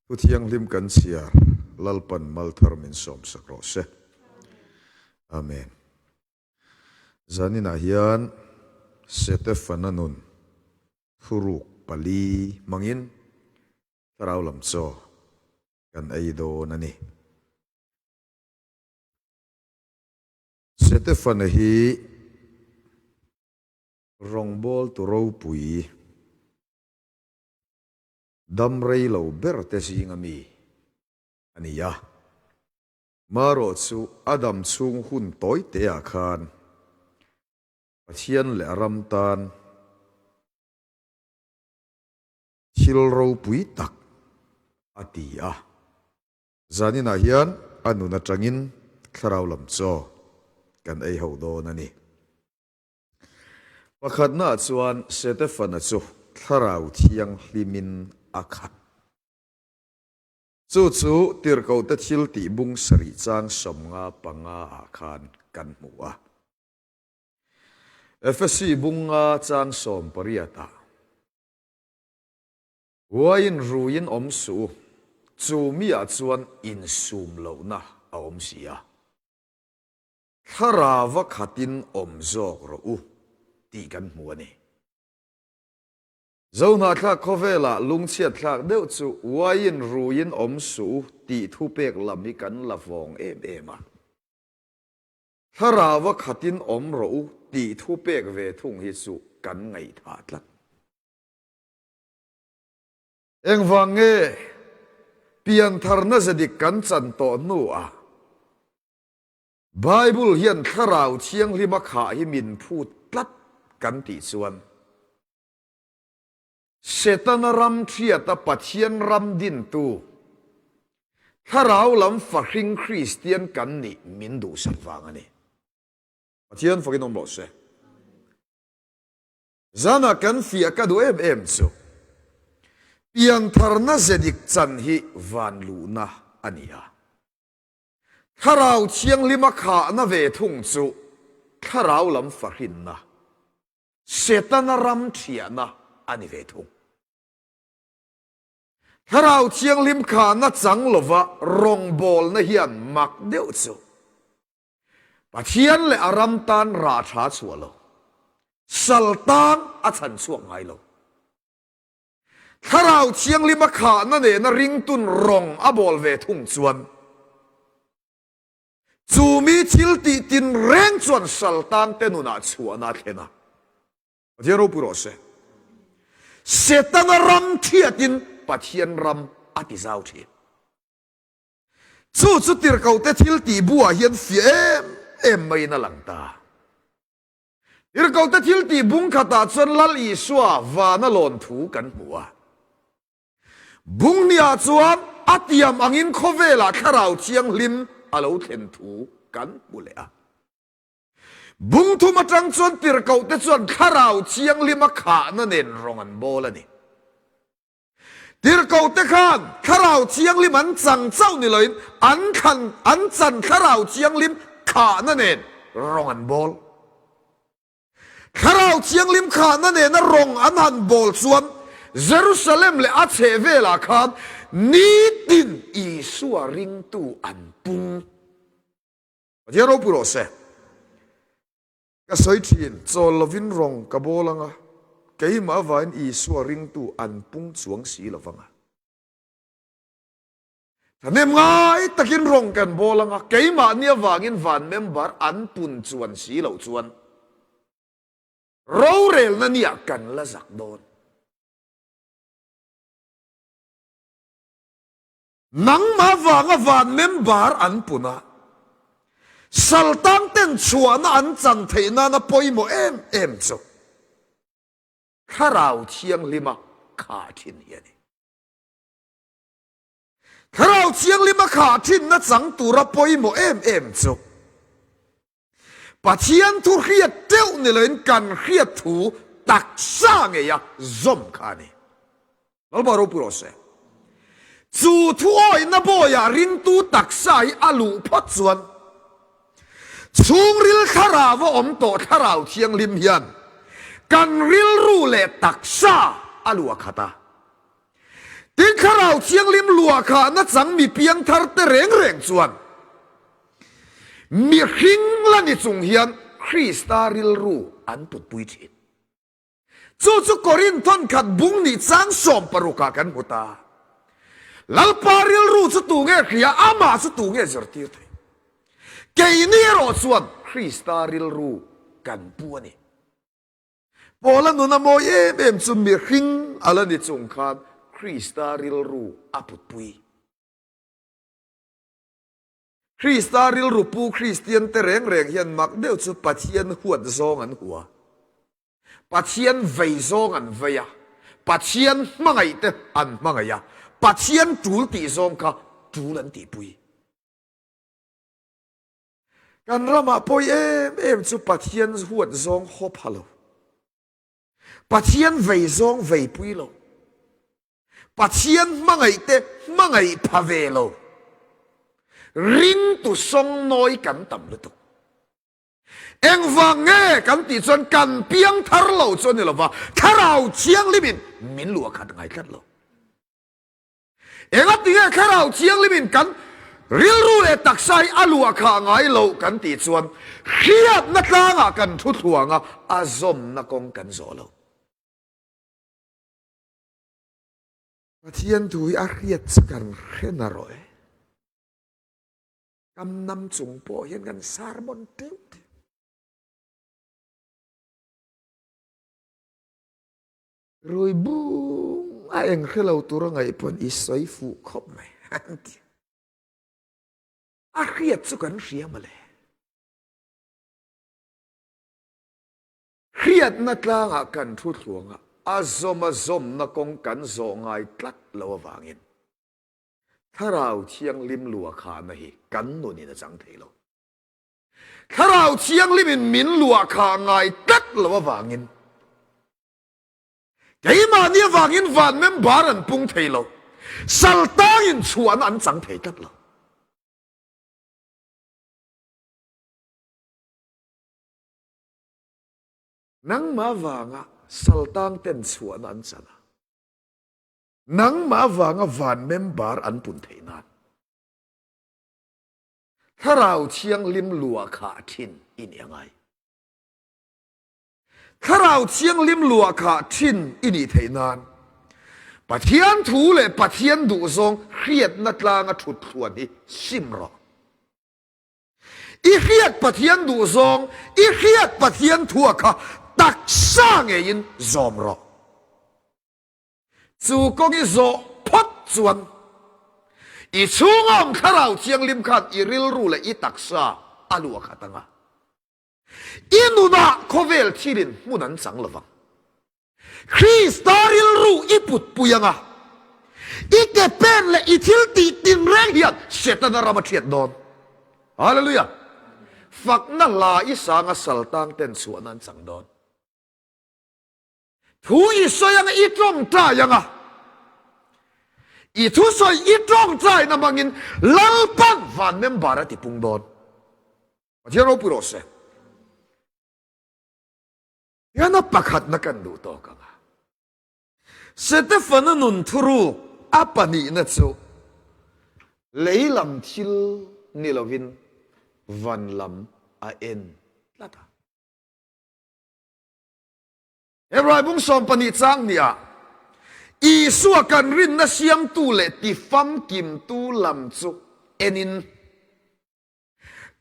Thu thianghlim kan chhiar Lalpan malthar min sawmsak rawh se. Amen. Zaninah hian Setefana nun thuruk pali hmangin thlarau lam chaw kan ei dawn a ni. Setefana hi rawngbawltu ropui dam rei lo ber te zinga mi a ni a. Marawh chu a dam chhung hun tawi teah khan Pathian leh a ram tan thil ropui tak a ti a. Zaninah hian a nun atangin thlarau lam chaw kan ei ho dawn a ni. Pakhatnaah chuan Setefana chu thlarau thianghlimin a khat. Chu chu tirhkohte thil tih bung sarih chang 55 ah khan kan hmu a. Efesi bung nga chang 18 ah, Uaiin ruiin awm suh u, chu miah chuan insum lohna a awm si a. Thlarava khatin awm zawk rawh u tih kan hmu a ni. Zohnahthlak khawvelah lungchhiatthlak deuh chu uaiin ruiin awm suh u tih thupek lam hi kan la vawng em em a. Thlarava khatin awm rawh u tih thupek ve thung hi chu kan ngaihthah tlat. Engvang nge piantharna zedik kan chan tawh hnuah Bible hian thlarau thianghlima khah hi min phut tlat kan tih chuan Setana ram thiata Pathian ram dintu thlarau lam fahring Kristian kan nih min duhsak vang a ni. Pathian fakin awm rawh se. Zana kan fiah ka duh em em chu piantharna ze dik chan hi van luhna a ni a. Thlarau thianghlima khahna ve thung chu thlarau lam fahrinna, Setana ram thiahna a ni ve thung. Thlarau thianghlim khahna chang lova rawngbawlna hian mak deuh chu Pathian leh a ram tan rah tha chhuah lo, sal tan a chhan chhuak ngai lo. Thlarau thianghlim a khahna nena ringtun rawng a bawl ve thung chuan chu mi thil tih tin reng chuan sal tan te nunah chhuahna a thlen a. Pathian ropui rawh se. Setana ram thiatin Pathian ram a ti zau thin. Chu chu tirhkohte thil tih buah hian fiah em em maiin a lang ta. Tirhkohte thil tih bung khatah chuan Lal Isua vana lawn thu kan hmu a. Bung hniah chuan a tiam angin khawvelah Thlarau Thianghlim a lo thlen thu kan hmu leh a. Bung thum atang chuan tirhkohte chuan Thlarau Thianghlima khahna nen rawng an bawl a ni. Tirhkohte khan Thlarau Thianghlim an chang chauh ni loin an thlan an chan Thlarau Thianghlim khahna nen rawng an bawl. Thlarau Thianghlim khahna nena rawng an han bawl chuan Jerusalem leh a chhehvelah khan nitin Isua ringtu an pung. Pathian ropui rawh se. Ka sawi thin, chawl lovin rawng ka bawl anga, keimah avain Isua ringtu an pung chuang si lo vanga. Thahnem ngai takin rawng kan bawl anga, keimahni avangin van member an pun chuan si loh chuan rorelna niah kan la zak dawn. Nangmah vanga van member an pun a, saltang ten chhuahna an chan theih nana pawimawh em em chu Thlarau Thianghlima khah thin hi a ni. Thlarau Thianghlima khah thinna chang tura pawimawh em em chu Pathian thu hriat teuh ni loin kan hriat thu taksa ngeia zawm kha a ni. Lalpa ropui rawh se. Chu thu awihna bawiah ringtu taksa hi a luh phawt chuan chhungril thlarau a awm tawh thlarau thianghlim hian kan rilru leh taksa a luah khat a. Tin thlarau thianghlim luah. luahkhahna chang mi piangthar te reng reng chuan mihring la ni chung hian Krista rilru an putpui thin. Chu chu Korinth thawnkhat bung nih chang sawmparukah kan hmu ta. Lalpa rilru chu tu nge hria, amah chu tu nge zirtir thei? Keini erawh chuan Krista rilru kan pu a ni. Paula nuna mawi em em chu mihring a la ni chung khan Krista rilru a putpui. Krista rilru pu Kristian te reng reng hian mak deuh chu Pathian huat zawng an hua. Pathian vei zawng an vei a, Pathian hmangaih te an hmangaih a, Pathian tul tih zawng kha tul an tihpui. Kan ramah pawi em em chu Pathian huat zawng haw pha lo. Pathian vei zawng veipui lo. Pathian hmangaih te hmangaih pha ve lo. Ringtu sawngnawi kan tam lutuk. Engvang nge kan tih chuan kan piang thar lo chu a ni lova, Thlarau Thianghlimin min luah khat ngai tlat lo. Engati nge Thlarau Thianghlimin kan rilru leh taksa hi a luah khah ngai lo kan tih chuan hriatna tlangah kan thu thluang a, a zawmna kawng kan zawh lo. Pathian thu hi a hriat chu kan hre na rawh e. Kam nam chung pawh hian kan sermon teuh teuh. Rui bung a eng hre lo tur a ngaih pawn i sawi fuh khawp mai an ti. A hriat chu kan hria mawle. Hriatna tlangah kan thu thluang a, a zawm a zawmna kawng kan zawh ngai tlat lo avangin Thlarau Thianghlim luahkhahna hi kan nunin a chang thei lo. Thlarau Thianghlimin min luahkhah ngai tlat lo avangin keimahni avangin van member an pung thei lo, saltangin chhuahna an chang thei tlat lo. Nangmah vanga saltang ten chhuahna an chan a, nangmah vanga van member an pun theih nan Thlarau Thianghlim luah khah thin i nih a ngai. Thlarau Thianghlim luah khah thin i nih theih nan Pathian thu leh Pathian duhzawng hriatna tlanga thut thluan hi sim rawh. I hriat Pathian duhzawng, i hriat Pathian thua kha taksa ngeiin zawm rawh. Chu kawng i zawh phawt chuan i chhunga awm Thlarau Thianghlim khan i rilru leh i taksa a luah khat ang a. I nunah khawvel thilin hmun an chang lovang. Krista rilru i putpui ang a, i ke pen leh i thil tih tinreng hian Setana ram a thiat dawn. Hallelujah! Fakna hla i sanga saltang ten chhuahna an chang dawn. Thu i sawi ang a, i tawngtai ang a, i thusawi i tawngtaina hmangin Lalpan van member a tipung dawn. Pathian ropui rawh se. Hian a pakhatna kan duh tawk ang a. Setefana nun thuruk a pahnihna chu lei lam thil ni lovin van lam a en tlat a. Hebrai bung 12 chang hniah Isua kan rinna siamtu leh tifamkimtu lam chu enin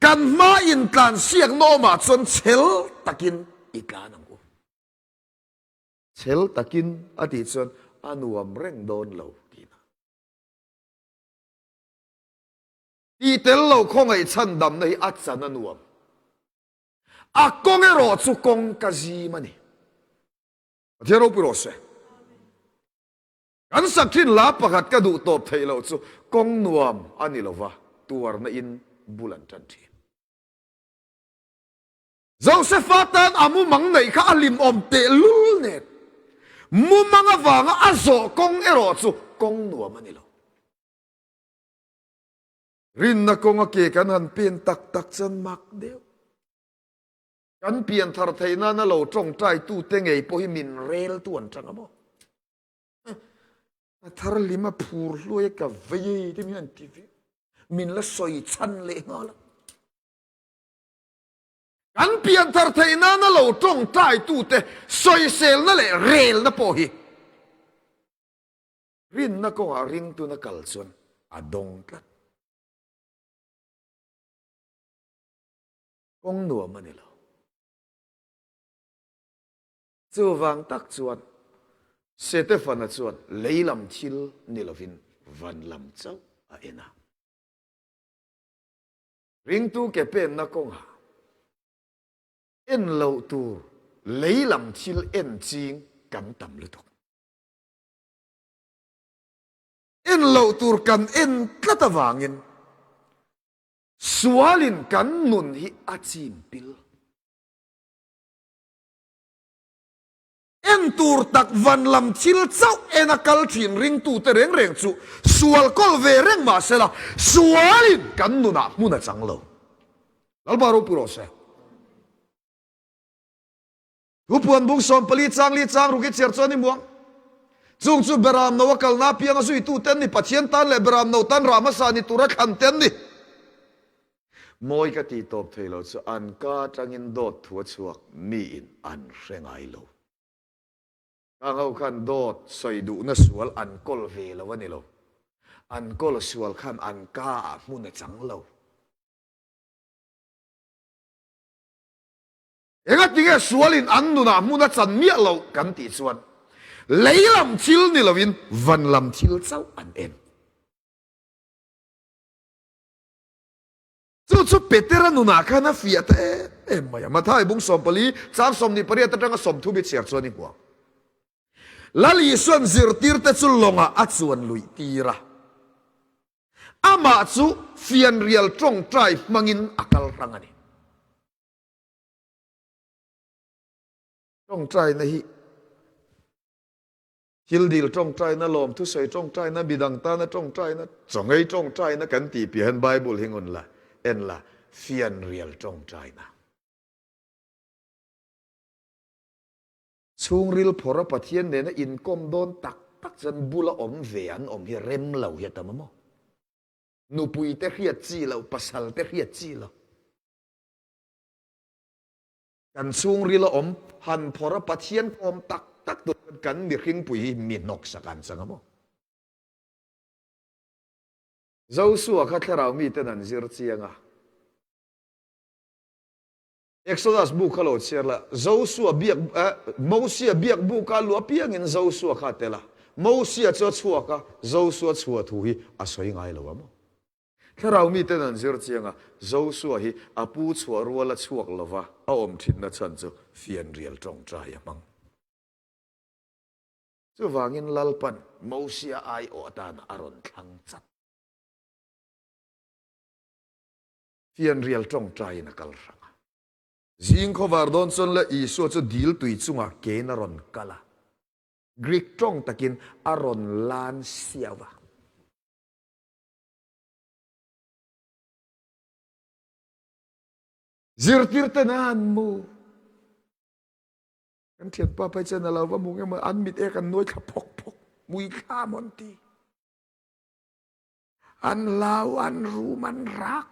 Kan hma intlan siakna awmah chuan chhel takin i tlan ang u. Chhel takin a tih chuan a nuam reng dawn lo tihna. Tih tel lo khawngaih chhandamna hi a chan a nuam. A kawng erawh chu kawng ka zim a ni. Pathian ropui rawh se. Kan sak thin la pakhat ka duh tawp theih loh chu kawng nuam a ni lova, tuarna in bul an tan thin. Josefa tan a mumang neih kha a hlimawm tehlul nen, mumang avanga a zawh kawng erawh chu kawng nuam a ni lo. Rinna kawnga ke kan han pen tak tak chuan mak deuh. Kan pianthar theih nana lo tawngtai tute ngei pawh hi min reltu an tang a maw? A thar lim a phur hluai a ka vei e te min han ti ve. Min la sawi chhan leh nghal a. Kan pianthar theih nana lo tawngtai tute sawiselna leh relna pawh hi rinna kawngah ringtuna kal chuan a dawng tlat. Kawng nuam a ni lo. Chuvang tak chuan Setefana chuan lei lam thil ni lovin van lam chauh a en a. Ringtu ke penna kawngah en loh tur lei lam thil en ching kan tam lutuk. En loh tur kan en tlat avangin sualin kan nun hi a chim pil. En tur tak van lam thil chauh en a kal thin ringtute reng reng chu sual kawl ve reng mah sela sualin kan nunah hmun a chang lo. Lalpa ropui rawh se. Thupuan bung 14 chang li chang ruk i chhiar chuan i muang. Chung chu Beram no a kalna apianga zuitute an ni, Pathian tan leh Beram no tan rah hmasa ni tura thlan te an ni. Mawi ka tih tawp thei lo chu an ka atangin dawt thu a chhuak miin an hre ngai lo. Kang ho khan dawt sawi duhna sual an kawl ve lo a ni lo. An kawl sual khan an ka ah hmun a chang lo. Engatinge sualin an nunah hmun a chan miah lo kan tih chuan lei lam thil ni loin van lam thil chauh an en. Chu chu Petera nunah khan a fiah ta em em mai a. Mathai bung 14 chang 28 atanga 30 hi chhiar chuan i hmu ang. Lal Isuan zirtirte chu lawngah a chuan luih tir a. Amah chu fianrial tawngtai hmangin a kal hrang a ni. Tawngtaina hi Thil dil tawngtaina, lawm thusawi tawngtaina, midang tana tawngtaina, chawngei tawngtaina kan tih piah hian Bible hi ngun la, en la, fianrial tawngtaina. Chhungril phawrha Pathian nena inkawm dawn tak tak chuan bula awm ve an awm hi rem lo hi a tam a maw? Nupui te hriat chi loh, pasal te hriat chi loh. Kan chhungril a awm han phawrh a Pathian kawm tak tak tur chuan kan mihringpui hi mi hnawksak an chang a maw? Josua kha thlarau miten an zir chiang a. Exodus bu kha lo chhiar la, Josua biak eh Mosia biak bu kha luah piangin Josua kha a tel a. Mosia chu a chhuak a, Josua chhuah thu hi a sawi ngai lo a maw? Thlarau miten an zir chiang a, Josua hi a pu chhuah rual a chhuak lova a awm thinna chhan chu fianrial tawngtai a hmang. Chuvangin Lalpan Mosia aiawh atana a rawn thlang chat. Fianrial tawngtaiin a kal hrang a. Zing khawvar dawn chuan leh Isua chu dil tui chungah kein a rawn kal a. Greek tawng takin a rawn lan siau a. Zirtirten a han mu. Kan thianpa phei chuan a lo va mu nge maw an mit ek an nuai thla phawk phawk mui thla maw an ti. An hlau, an rum, an rak.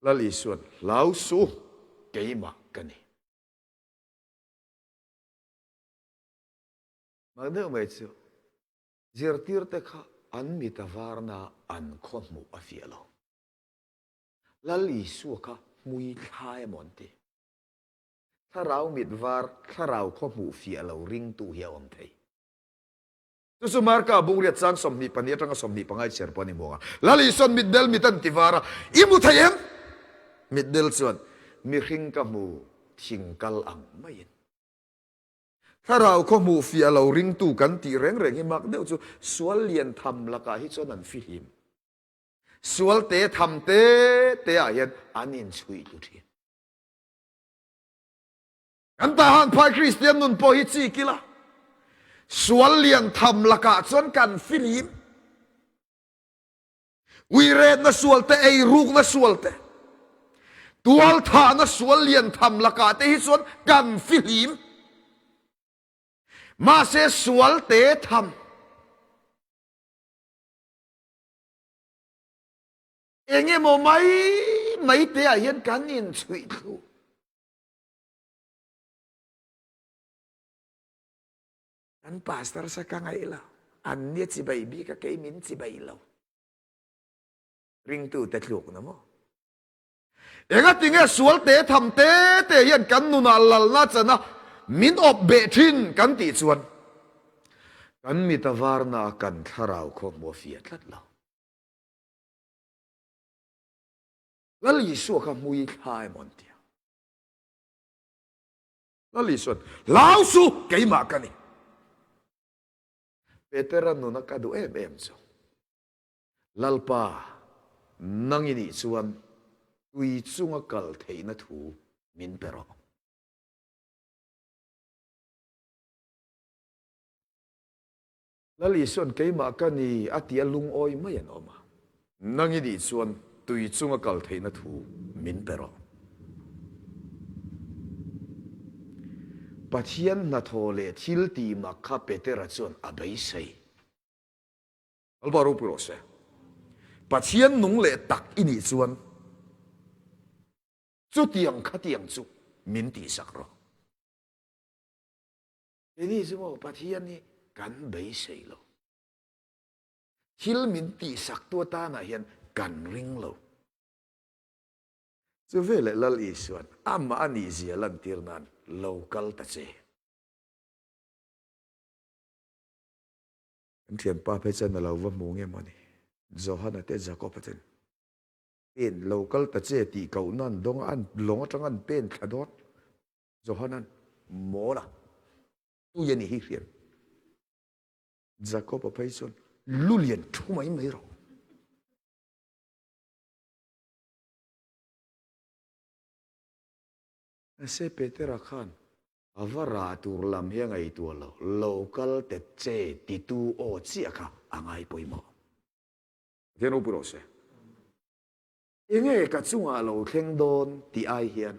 Lal Isuan, hlau suh, keimah ka ni. Mak deuh mai chu zirtirte kha an mit a varna an khaw hmuh a fiah lo. Lal Isua kha hmui thla emaw an ti. Thlarau mit var, thlarau khaw hmuh fiah lo ringtu hi a awm thei. Chu chu Marka bungriat chang 22 atanga 25 chhiar pawh a ni hmuang a. Lal Isuan mitdel mit an ti var a, I hmu thei em? Mitdel chuan, Mihring ka hmu thing kal ang maiin. Thlarau khaw hmuh fiah lo ringtu kan tih reng reng hi mak deuh chu sual lian tham lakah hi chuan an fihlim. Sual te tham te te ah hian an inchhuih tlu thin. Kan tahan phai Kristian nun pawh hi chi kila sual lian tham lakah chuan kan fihlim. Uiretna sual te, eirukna sual te, tualthahna sual lian tham lakah te hi chuan kan fihlim. Mahse sual te tham. Engemaw mai mai te ah hian kan inchhuih thlu. Kan pastor sa ka ngaih lo. An nia chibai bik a kei min chibai lo. Ringtu te tluk na maw? Engatinge sual te tham te te hian kan nunah lalna chana min awp beh thin kan tih chuan kan mit a varna a kan thlarau khaw hmu a fiah tlat lo. Lal Isua kha hmui thla emaw an ti a. Lal Isuan, Hlau su, keimah ka ni. Petera nuna ka duh em em chu. Lalpa, nang i nih chuan tui chunga kal theihna thu min pe rawh. Lal Isuan keimah ka ni a ti a lungawi mai an awm a. Nang i nih chuan tui chunga kal theihna thu min pe rawh. Pathian hnathawh leh thil tih mak kha Petera chuan a beisei. Lalpa ropui rawh se. Pathian nung leh tak i nih chuan chutiang khatiang chu min tihsak rawh. Keini chu maw Pathian hi kan beisei lo. Thil min tihsaktu atanah hian kan ring lo. Chu veleh Lal Isuan amah a nihzia lantir nan lo kal ta che. Kan thianpa phei chuan a lo va hmu nge maw ni? Johana te Jakob-a ten pen lo kal ta che tih kohna an dawng a, an lawng atanga an pen thla dawn. Johanan mawl a, tui a ni hi hriat. Jakob-a phei chuan lu lian thu mai mai rawh. Mahse Petera khan a va rah tur lam hi a ngaihtuah lo, lo kal te che titu aw chiah kha a ngai pawimawh. Pathian ropui rawh se. Enge ka chungah lo thleng dawn tih ai hian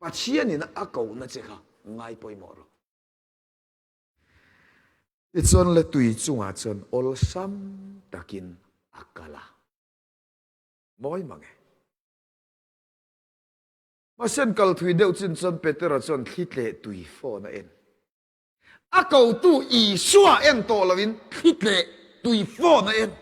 Pathianin a kohna che kha ngai pawimawh rawh. Tichuan le tui chungah chuan awlsam takin a kal a. Mawi mang e. Mahse an kal thui deuh chin chuan Petera chuan thli tleh tui fawn a en. A kotu Isua en tawh loin thli tleh tui fawn a en.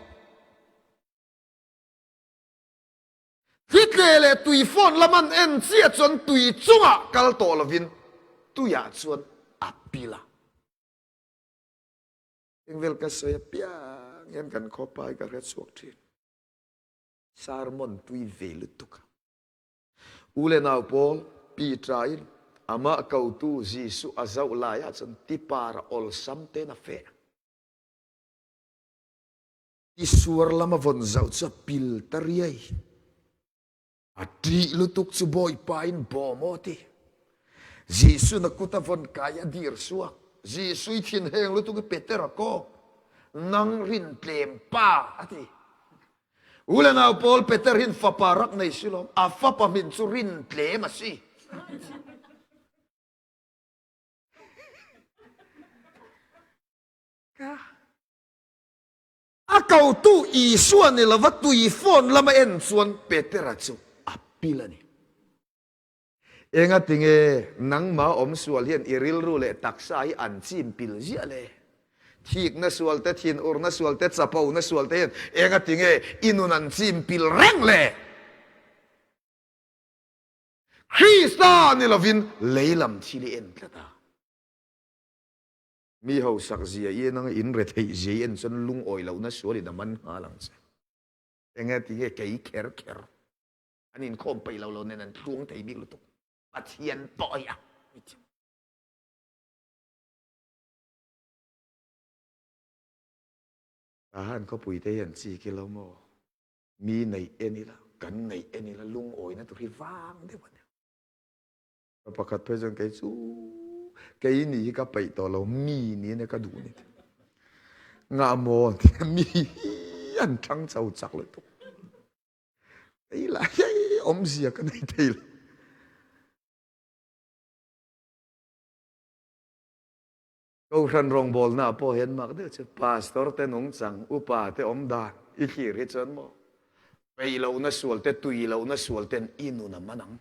Thlitle leh tui phone lam an en chiah chuan tui chungah kal tawh lovin tuiah chuan a pil a. Engvel ka sawi apiang hian kan khawpai ka hre chhuak thin. Sermon tui ve lutuk a. U le nau pawl, Peter-in amah kotu Jesuh a zoh laiah chuan tipar a awlsam ten a feh. Tisuar lam a vawn zoh chu a pil ta riai. A ṭih lutuk chu Bawipa in bawm aw ti. Jesuh na kut a vawn kai a dir suak. Jesuh i thin heng lutuk i Peter a kawk. Nang rin tlem pa a ti. U le nau pawl Peter hin fapa rak nei si lawm. A fapa min cu rin tlem a si. Ka A kotu Isua ni lova tui phone lama en chuan Petera chu a pil a ni. Engatinge nangmah awm sual hian i rilru leh taksa hi an chim pil ziah le? Thikna sual te, thinurna sual te, chapona sual te hian engatinge i nun an chim pil reng le? Krista ni lovin lei lam thil i en tlat a. Mi hausak zia i en anga in retheih zia i en chuan lungawi lohna sual in a man nghal ang che. Enge ti nge kei kher kher an inkhawm peih lo lo nen an tluang thei bik lutuk. Pathian pawh hi a Tahan khawpui te hian chi ki lo maw? Mi neih en ila, kan neih en ila lungawina tur hi vang deuh a nia. Ka pakhat phei chuan kei chu kei ni hi ka peih tawh lo mi ni ania ka duh ni te. Ngah maw ti mi hi an thang chho chak lutuk. Kei lah hi awmzia ka nei thei lo. Kohhran rawngbawlna pawh hian mak deuh chu pastor te nungchang, upa te awm dan i thlir hi chuan maw peih lohna sual te, tui lohna sual ten i nun a man ang.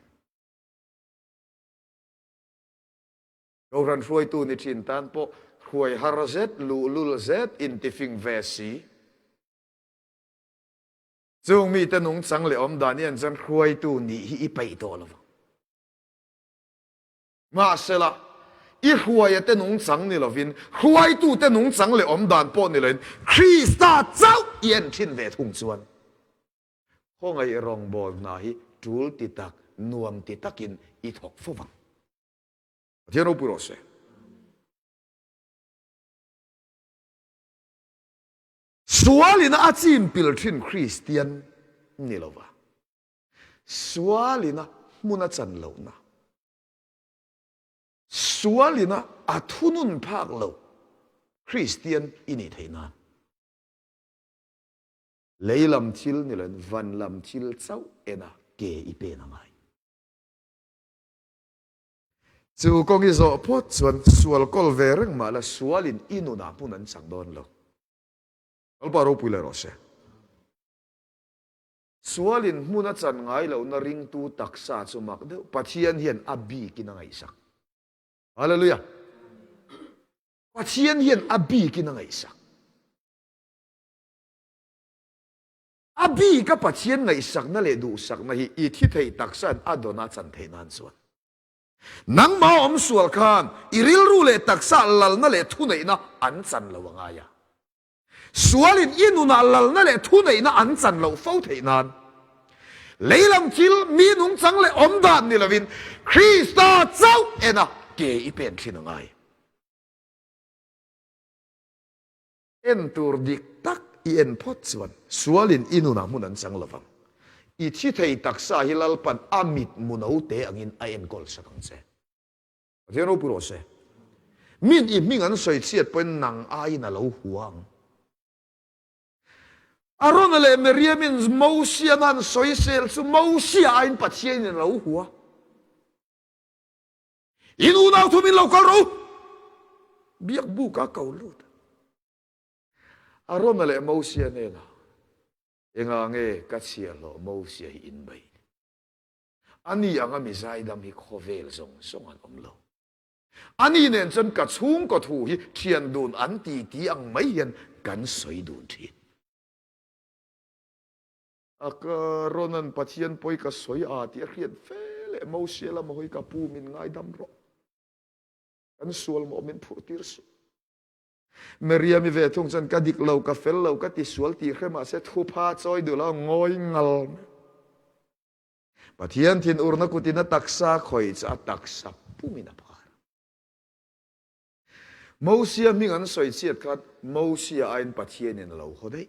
Kohhran hruaitu ni thin tan pawh hruai har zet, luhlul zet, intifing ve si. Chung mite nungchang leh awm dan i en chuan hruaitu nih hi i peih tawh lo vang. Mahsela, i hruaia te nungchang ni lovin, hruaitute nungchang leh awm dan pawh ni loin Krista chauh i en thin ve thung chuan khawngaih rawngbâwl hna hi ṭul ti tak, nuam ti takin i thawk fo vang. Pathian ropui rawh se. Sualina a chim pil thin Kristian ni lova. Sualina hmun a chan lohna, sualina a thunun phak lo Kristian i nih theih nan lei lam thil ni loin van lam thil chauh ena ke i pen a ngai. Chu kawng i zawh phawt chuan sual kawl ve reng mah la sualin i nunah hmun an chang dawn lo. Lalpa ropui leh rawh se. Sualin hmun a chan ngai lohna ringtu taksa chu mak deuh Pathian hian a bikin a ngaihsak. Hallelujah! Pathian hian a bikin a ngaihsak. A bika Pathian ngaihsakna leh duhsakna hi i thi thei taksain a dawn a chan theih nan chuan nangmah awm sual khan i rilru leh taksa lalna leh thuneihna an chan lo a ngai a. Sualin i nunah lalna leh thuneihna an chan loh fo theih nan, lei lam thil, mi nungchang leh awm dan ni lovin Krista chauh ena ke i pen thin a ngai. En tur dik tak i en phawt chuan sualin i nunah hmun an chang lovang. I thi thei taksa hi Lalpan a mit muno te angin a enkawl sak ang che. Pathian ropui rawh se. Min i hming an sawi chhiat pawhin nang aiin a lo hua ang. Arona leh Miriamin Mosian an sawisel chu Mosia aiin Pathianin a lo hua. In unau thumin lo kal rawh u. Biak buk a ko lut. Arona leh Mosia hnenah, Engah nge ka chhiahhlawh Mosia hi in beih? Ani anga mi zaidam hi khawvel zawng zawng an awm lo. Ani nen chuan ka chhungkaw thu hi thian dun an ti ti ang mai hian kan sawi dun thin. A ka Ronan Pathian pawi ka sawi a tih a hriat fe leh Mosia lama hawi ka pu min ngaidam rawh. Kan sual mawh min phurh tir suh. Miriam i ve thung chuan ka dik lo, ka fel lo, ka ti sual tih hre mahse thupha chawi duh lo ngawi ngal mai. Pathian thinurna kutin a taksa khawih chu a taksa pumin a phar. Mosia hming an sawi chhiat khan Mosia aiin Pathianin a lo haw daih.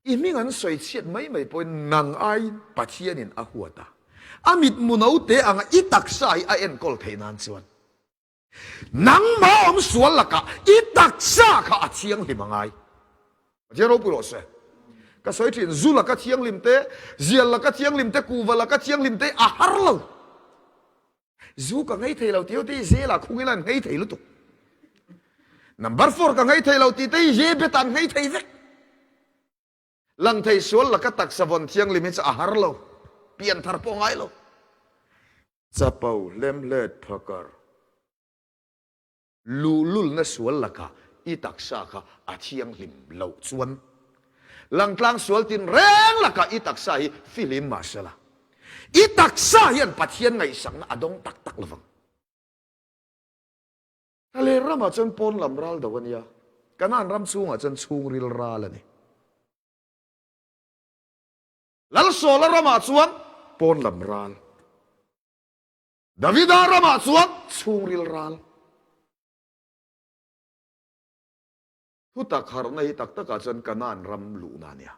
I hming an sawi chhiat mai mai pawhin nang aiin Pathianin a huat a. A mitmu note anga i taksa hi a enkawl theih nan chuan Nangmah awm sual lakah i taksa kha a thianghlim a ngai. Pathian ropui rawh se. Ka sawi thin, zu laka thianghlim te, zial laka thianghlim te, kuva laka thianghlim te a har lo. Zu ka nghei thei lo tih ho te hi zelah khung ila an nghei thei lutuk. Number four ka nghei thei lo tih te hi ze betah an nghei thei vek. Lang thei sual laka taksa vawn thianghlim hi chu a har lo, pianthar pawh ngai lo. Chapo hlemhlet phakar luhlulna sual lakah i taksa kha a thianghlim loh chuan langtlang sual tinreng lakah i taksa hi fihlim mah sela, i taksa hian Pathian ngaihsakna a dawng tak tak lovang. Thlalêr ramah chuan pawn lam ral do a nia, Kanaan ram chhungah chuan chhungril ral a ni. Lalsawla ramah chuan pawn lam ral, Davida ramah chuan chhungril ral. Thutak harhna hi tak takah chuan Kanaan ram luhna a nia.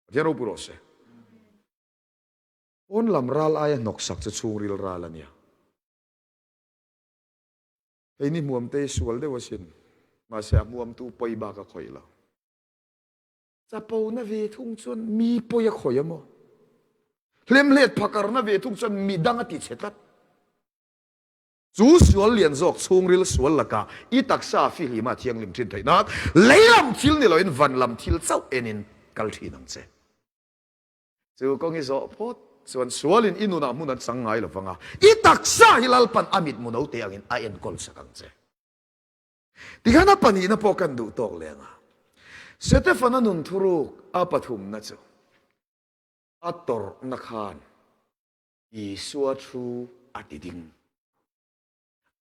Pathian ropui rawh se. Pawn lam ral aia hnawksak chu chhungril ral a nia. Hei ni hmuamte hi sual deuh asin, mahse a hmuamtu pawi bak a khawih lo. Chapona ve thung chuan mi pawi a khawih a maw? Hlemhlet phakarna ve thung chuan mi dang a ti chhe tlat. Chu sual lian zawk chhungril sual lakah i taksa fihlima thianghlim thin theih nan lei lam thil ni loin van lam thil chauh enin kal thin ang che. Chu kawng i zawh phawt chuan sualin i nunah hmun an chang ngai lovang a, i taksa hi Lalpan a mitmu note angin a enkawl sak ang che. Tikhan a pahnihna pawh kan duh tawk leng a, Setefana nun thuruk a pathumna chu a tawrhna khan Isua thu a ti ding.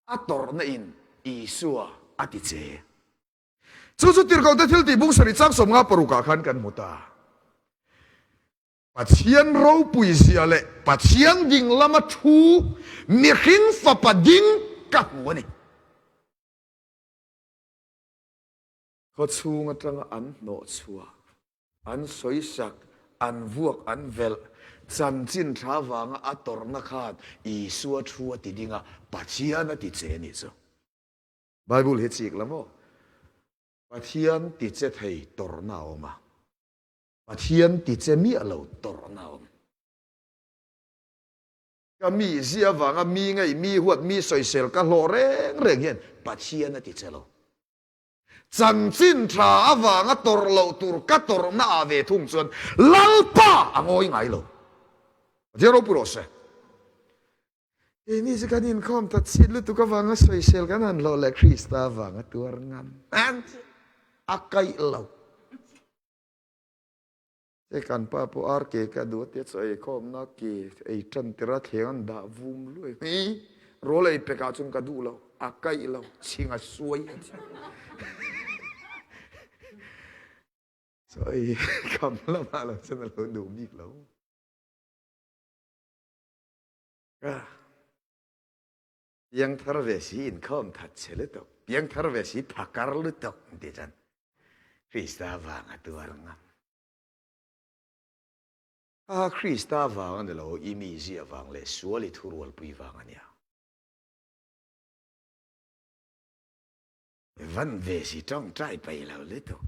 A tawrhna in Isua a ti che. Chu chu Tirhkohte thil tih bung sarih chang 56 ah khan kan hmu ta. Pathian ropui zia leh Pathian ding lama thu mihring fapa ding ka hmu a ni. Khawchhung atanga an hnawh chhuah An sawisak, an vuak, an velh, chanchin tha vanga a tawrhna khan Isua thu a ti ding a, Pathian a ti che a nih chu. Bible hi chik la maw? Pathian ti che thei tawrhna a awm a, Pathian ti che miah lo tawrhna a awm. Ka mi zia vanga mi ngei, mi huat, mi sawisel ka hlawh reng reng hian Pathian a ti che lo. Chanchin tha avanga tawrh loh tur ka tawrhna ah ve thung chuan Lalpa a ngawi ngai lo. Pathian ropui rawh se. Keini chu kan inkhawm ta chhit lutuk avanga sawisel kan han hlawh leh Krista avanga tuar ngam a kaih lo. Hei kan pa pawh ar ke ka duh a tia chaw ei khawmna ke ei tan tir a thleng an dah vum luai mai. Rawl ei pek ah chuan ka duh lo, a kaih lo, chhing a suai a ti. Chaw ei kham lamah lo chuan a lo duh bik lo. Piangthar ve si inkhawm that che lutuk, piangthar ve si phakar lutuk an ti chuan Krista vang a tuar ngam. A Krista vang a ni lo, i mizia vang leh sual i thurualpui vang a nia. Van ve si tawngtai peih lo lutuk,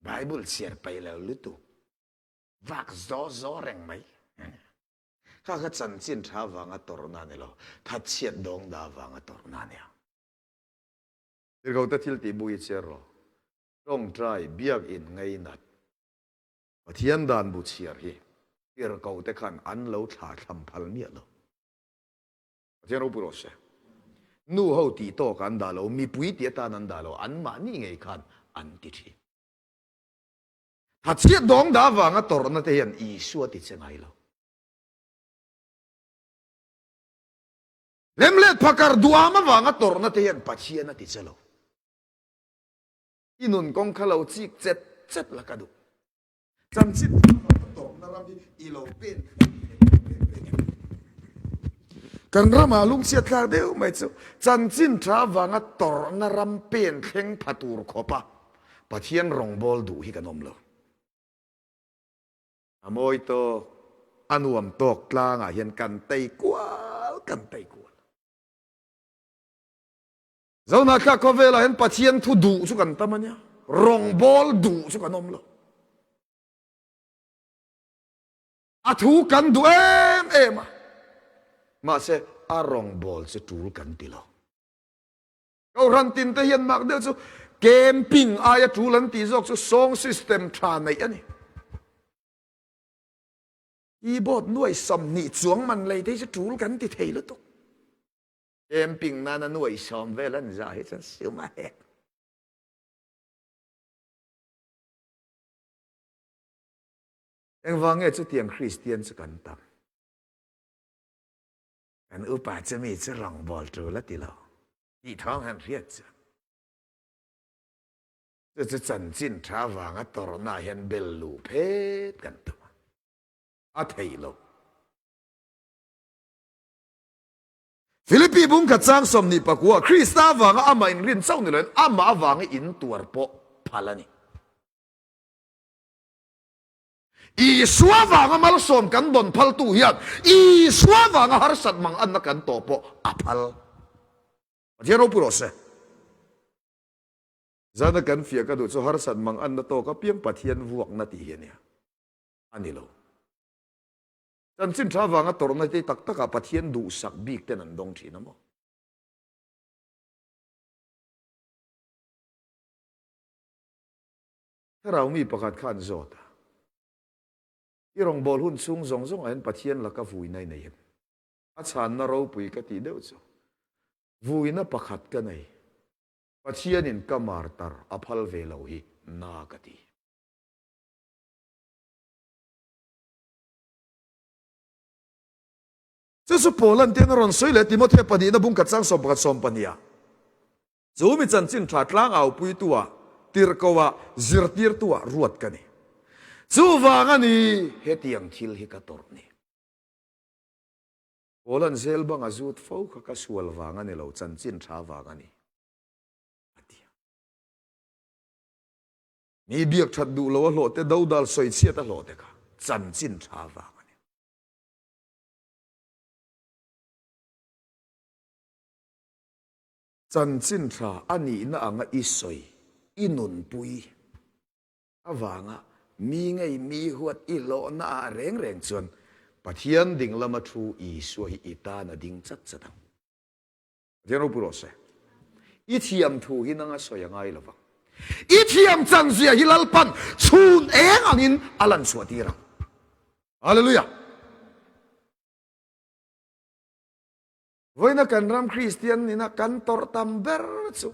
Bible chhiar peih lo lutuk, vak zaw zaw reng mai. Kha kha chanchin tha vanga tawrhna a ni lo, thatchhiat dawng da vanga tawrhna a nia. Tirhkohte thil tih bu hi chhiar rawh. Tawngtai biakin ngainat Pathian dan bu chhiar hi tirhkohte khan an lo thla thlam phal miah lo. Pathian ropui rawh se. Nu ho tih tawk an dah lo, mipui tih atan an dah lo, anmahni ngei khan an ti thin. Thatchhiat dawng dah avanga tawrhna te hian Isua ti che ngai lo. Lemlet phakar duam avanga tawrhna te hian Pathian a ti che lo. I nun kawng kha lo chik chet chet la ka duh. Chanchin thar vanga tawrhna ram hi i lo pen thleng reng reng em? Kan ramah lungchhiat thlak deuh mai chu chanchin tha vanga tawrhna ram pen thleng pha tur khawpa Pathian rawngbâwl duh hi kan awm lo. A mawi tawk, a nuam tawk tlangah hian kan tei kual kan tei kual. Zohnahthlak khawvelah hian Pathian thu duh chu kan tam a nia, rawngbâwl duh chu kan awm lo. A thu kan duh em em a, mahse a rawngbâwl chu ṭul kan ti lo. Kohhran tinte hian mak deuh chu camping aia ṭul an tih zawk chu song system ṭha neih a ni. Keyboard nuai 20 chuang man lei te hi chu ṭul kan ti thei lutuk. Camping nana nuai sawm vel an zah hi chuan siam a hek. Engvang nge chutiang Kristian chu kan tam? Kan upa chu mi chu rawngbawl tul a ti lo tih thawng han hriat chu. Chu chu chanchin tha vanga tawrhna hian bel luh phet kan tum a, a theih lo. Philippi bungkhat chang 24 Krista avanga amah inrin chauh ni loin amah avanga in tuar pawh phal a ni. Isua avanga malsawm kan dawn phaltu hian Isua avanga harsat mang anna kan tawh pawh a phal. Pathian ropui rawh se. Zana kan fiah ka duh chu harsat mang anna tawk apiang Pathian vuakna tih hi a nia. A ni lo. Chanchin tha vanga tawrhna te tak takah Pathian duhsak bik ten an dawng thin a maw? Thlarau mi pakhat kha an zawt a, I rawngbâwl hun chhung zawng zawngah hian Pathian laka vuina i nei em? A chhanna ropui ka tih deuh chu, Vuina pakhat ka nei, Pathianin ka martar a phal ve lo hi na ka ti. Chu chu Paula'n tiang a rawn sawi leh Timothea pahnihna bung khat chang 11 12 ah. Chu mi chanchin tha tlang aupuitu-ah, tirhkoh-ah, zirtirtu-ah ruat ka ni. Chuvang a ni, hetiang thil hi ka tawrh ni. Paula'n zel bang a zut fo kha ka sual vang a ni lo, chanchin tha vang a ni, a ti a. Mi biak that duh lo a hlawh te, dodal sawichhiat a hlawh te kha chanchin tha vang a ni. Chanchin tha a nihna anga i sawi, i nunpui avanga mi ngei mi huat i hlawhna ah reng reng chuan Pathian ding lama thu Isua hi i tan a ding chat chat ang. Pathian ropui rawh se. I thiam thu hi nanga sawi a ngai lovang. I thiam chan zia hi Lalpan chhun eng angin a lan chhuah tir ang. Hallelujah! Vawiina kan ram Kristian nina kan tawrh tam ber chu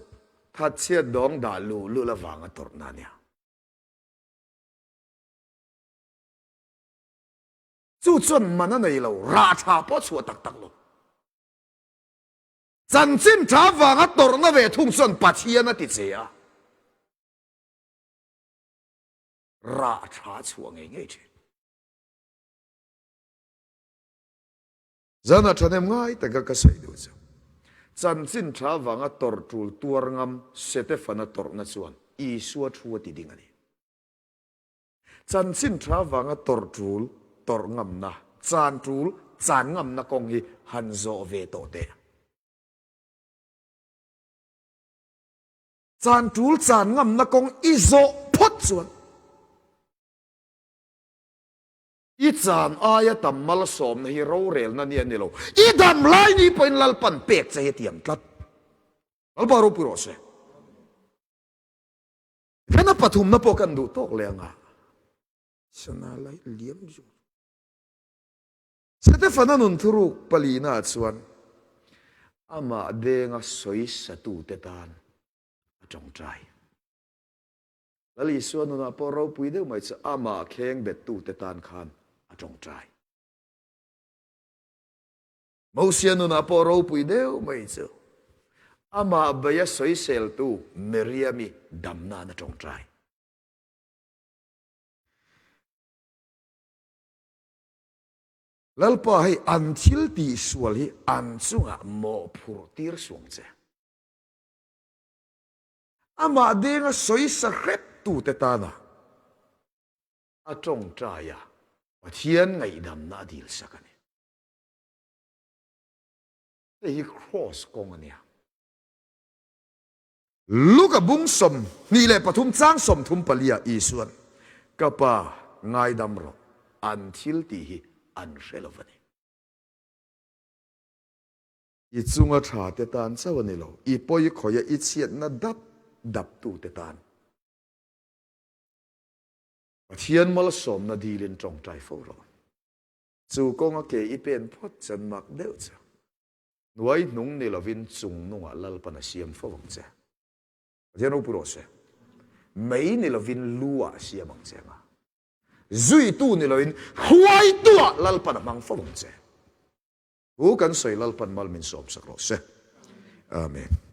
thatchhiat dawng dah luh lul avanga tawrhna a nia. Chu chuan man a nei lo, rah tha pawh a chhuah tak tak lo. Chanchin tha vanga tawrhna ve thung chuan Pathian a ti che a, rah tha a chhuah ngei ngei thin. Zana thahnem ngai taka ka sawi duh chu, chanchin tha vanga tawrh tul tuar ngam Setefana tawrhna chuan Isua thu a ti ding a ni. Chanchin tha vanga tawrh tul tawrh ngamna, chan tul chan ngamna kawng hi han zawh ve tawh teh. Chan tul chan ngamna kawng i zawh phawt chuan I chan aia tam malsawmna hi rorelna ni a ni lo. I dam lai ni pawhin Lalpan pek che hi a tiam tlat. Lalpa ropui rawh se. Hena pathumna pawh kan duh tawk leh anga. Sana lai liam zung. Setefana nun thuruk palina chuan amah denga sawisatute tan a tawngtai. Lal Isua nunah pawh ropui deuh mai chu amah kheng bettute tan khan a tawngtai. Mosia nunah pawh ropui deuh mai chu amah beia sawiseltu Miriami dam nan a tawngtai. Lalpa hei an thil tihsual hi an chungah mawhphurh tir suang che. Amah denga sawisa hrettute tana a tawngtai a, Pathian ngaihdamna a dilsak a ni. Hei hi Kraws kawng a nia. Luka bung 23 chang 34 ah Isuan, Ka Pa, ngaidam rawh, an thil tih hi an hre lo va ni. I chunga tha te tan chauh a ni lo, i pawi khawia i chhiatna dap dap tu te tan. Pathian malsawmna dilin tawngtai fo rawh. Chu kawnga ke i pen phawt chuan mak deuh chu hnuai hnung ni lovin chung nungah Lalpan a siam fo ang che. Pathian ropui rawh se. Mei ni lovin lu ah a siam ang che anga. Zuitu ni lovin hruaitu ah Lalpan a hmang fo ang che. Thu kan sawi Lalpan mal min sawmsak rawh se. Amen.